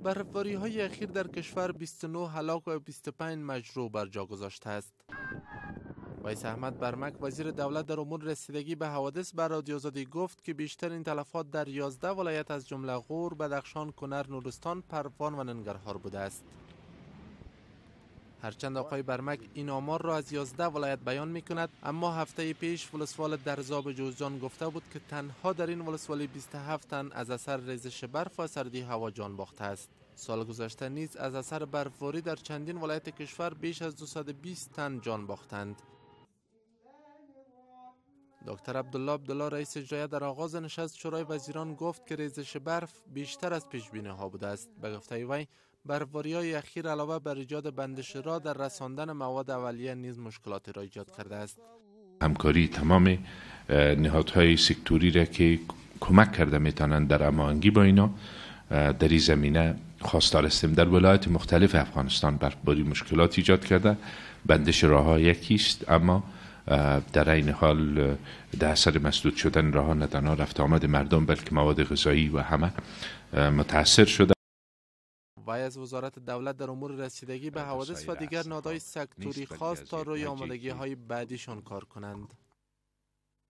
برفباری های اخیر در کشور 29 هلاک و 25 مجروح بر جا گذاشته است. ویس احمد برمک، وزیر دولت در امور رسیدگی به حوادث، بر رادیو آزادی گفت که بیشتر این تلفات در 11 ولایت از جمله غور، بدخشان، کنر، نورستان، پروان و ننگرهار بوده است. هرچند آقای برمک این آمار را از 11 ولایت بیان می کند، اما هفته پیش ولسوال درزاب جوزجان گفته بود که تنها در این ولسوالی 27 تن از اثر ریزش برف و سردی هوا جان باخته است. سال گذشته نیز از اثر برفباری در چندین ولایت کشور بیش از 220 تن جان باختند. دکتر عبدالله عبدالله، رئیس اجراییه، در آغاز نشست شورای وزیران گفت که ریزش برف بیشتر از پیش بینی ها بوده است. به گفته وی، برفباری های اخیر علاوه بر ایجاد بندش راه، در رساندن مواد اولیه نیز مشکلات را ایجاد کرده است. همکاری تمام نهادهای سکتوری را که کمک کرده میتونند در هماهنگی با اینا در این زمینه خواستار هستیم. در ولایت مختلف افغانستان برفباری مشکلات ایجاد کرده. بندش راه ها یکی است، اما در این حال در اثر مسدود شدن راه نه تنها رفت آمد مردم، بلکه مواد غذایی و همه متاثر شده. وی از وزارت دولت در امور رسیدگی به حوادث و دیگر نهادهای سکتوری خواست تا روی آمادگی های بعدیشان کار کنند.